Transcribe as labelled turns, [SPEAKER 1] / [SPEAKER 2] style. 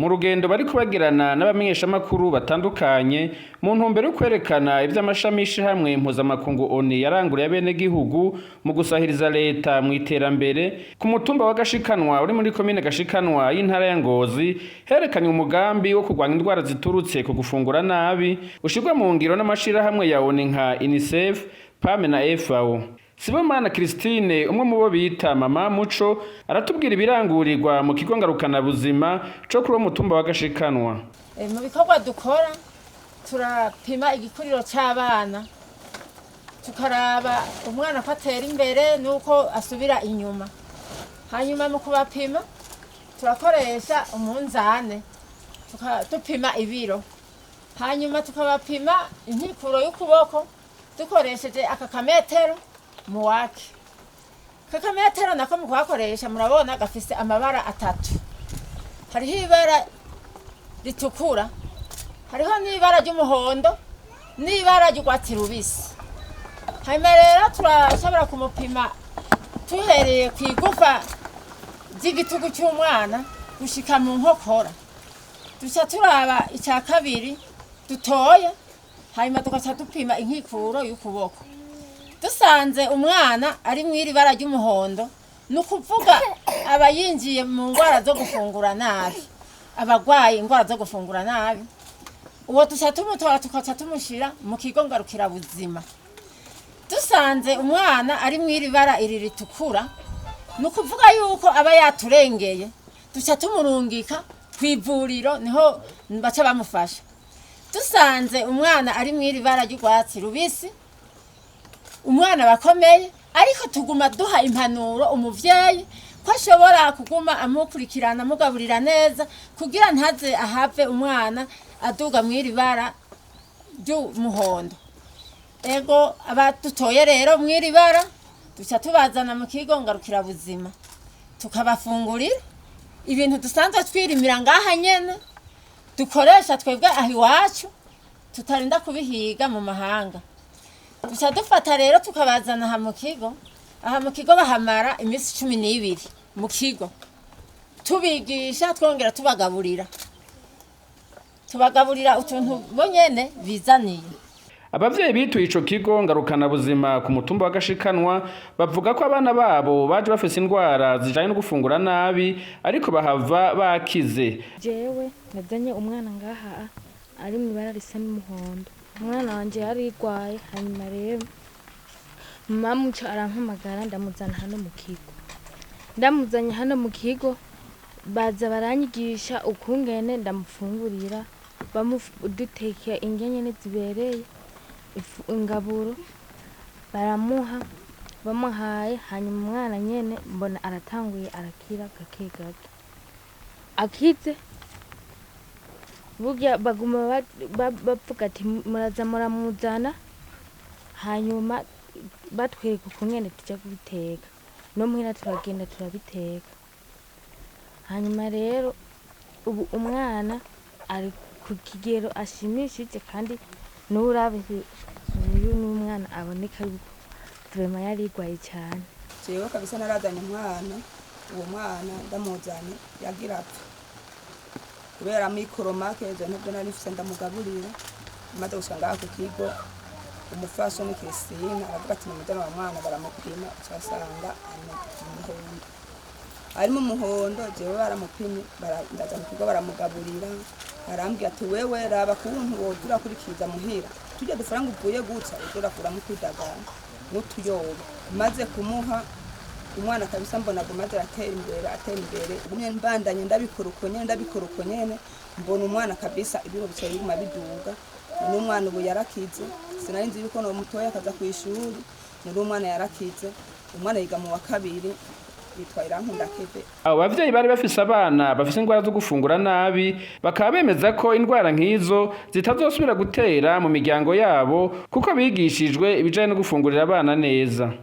[SPEAKER 1] Mu rugendo bariko bagirana n'abamenyeshamakuru batandukanye mu ntumbero yo kwerekana ivy'amashami y'ishirahamwe mpuzamakungu ONU yaranguriye abenegihugu mu gusahiriza leta mu iterambere, ku mutumba wa Gashikanwa uri muri komine Gashikanwa y'intara ya Ngozi, herekanywe umugambi wo kurwanya indwara ziturutse ku gufungura nabi ushirwa mu ngiro n'amashirahamwe ya ONU nka UNICEF, PAM na FAO. Sibomana Christine, umwe mu bo bita Mama Muco, aratubwira ibirangurirwa mu kigo ngarukanabuzima co kuri uwo mutumba wa Gashikanwa.
[SPEAKER 2] Mu bikorwa dukora, turapima igikuriro c'abana, tukaraba umwana ko atera imbere n'uko asubira inyuma. Hanyuma mu kubapima turakoresha umunzane, dupima ibiro, hanyuma tukabapima inkikuro y'ukuboko dukoresheje aka kametero MUAC. Aka kametero nako mu kugakoresha, murabona gafise amabara atatu: hariho ibara ritukura, hariho n'ibara ry'umuhondo, n'ibara ry'urwatsi rubisi. Hanyuma rero turashobora kumupima tuhereye ku igufa ry'igitugu cy'umwana gushika mu nkokora, duca turaba icya kabiri dutoye, hanyuma tugaca dupima inkikuro y'ukuboko. Dusanze umwana ari mw'iri bara ry'umuhondo, ni ukuvuga aba yinjiye mu ndwara zo gufungura nabi, aba agwaye indwara zo gufungura nabi. Uwo duca tumutora, tukaca tumushira mu kigo ngarukirabuzima. Dusanze umwana ari mw'iri bara iri ritukura, ni ukuvuga yuko aba yaturengeye, duca tumurungika ku ivuriro, niho baca bamufasha. Dusanze umwana ari mw'iri bara ry'urwatsi rubisi, umwana bakomeye, ariko tuguma duha impanuro umuvyeyi ko ashobora kuguma amukurikirana, amugaburira neza, kugira ntaze ahave umwana aduga mw'iri bara ry'umuhondo. Ego, abadutoye rero mw'iri bara duca tubazana mu kigo ngarukirabuzima, tukabafungurira ibintu dusanzwe twirimira ngaha nyene, dukoresha twebwe aho iwacu, tutarinda kubihiga mu mahanga. Duca dufata rero tukabazana aha mu kigo. Aha mu kigo bahamara iminsi 12 mu kigo, tubigisha, twongera tubagaburira, tubagaburira utuntu bo nyene bizaniye.
[SPEAKER 1] Abavyeyi bituye ico kigo ngarukanabuzima ku mutumba wa Gashikanwa bavuga ko abana babo baje bafise indwara zijanye no gufungura nabi, ariko bahava bakize.
[SPEAKER 3] Jewe nazanye umwana ngaha ari mu ibara risa n'umuhondo. Umwana wanje yari igwaye, hanyuma rero mama Muco arampamagara, ndamuzana hano mu kigo. Ndamuzanye hano mu kigo, baza baranyigisha ukungene ndamufungurira, dutekera indya nyene zibereye ingaburo, baramuha. Bamuhaye, hanyuma umwana nyene mbona aratanguye arakira gake gake. Akize burya baguma bavuga ati muraza muramuzana, hanyuma batwereka ukungene tuja kubiteka no muhira, turagenda turabiteka. Hanyuma rero ubu umwana ari ku kigero ashimishije, kandi n'urabe uyu ni umwana aboneka yuko vraiment yarigwaye cyane.
[SPEAKER 4] Jewe kabisa narazanye umwana. Uwo mwana ndamuzanye yagira apfa kubera amikoro make. Ivyo ntavyo nari mfise ndamugaburira. Maze gushika ngaha ku kigo, umufasoni Christine aravuga ati nimujane wa mwana. Baramupima, ucasanga ari mu muhondo, ari mu muhondo. Jewe baramupimye, ndaza ku kigo, baramugaburira. Arambwira ati wewe raba kuntu woza urakurikiza muhira turya dufaranga uvuye guca, uza urakuramo utudagara n'utuyoba. Maze kumuha umwana kabisa, mbona aguma aratera imbere, atera imbere. Ugumye mbandanye ndabikora uko nyene, ndabikora uko nyene, mbona umwana kabisa ibiro bicaye biguma biduga. None umwana ubu yarakize. Sinari nzi yuko no mutoya akaza ku ishuri. None umwana yarakize, umwana yiga mu wa kabiri, yitwa Irankunda Keve.
[SPEAKER 1] Abo bavyeyi bari bafise abana bafise indwara zo gufungura nabi bakaba bemeza ko indwara nk'izo zitazosubira gutera mu miryango yabo, kuko bigishijwe ibijanye no gufungurira abana neza.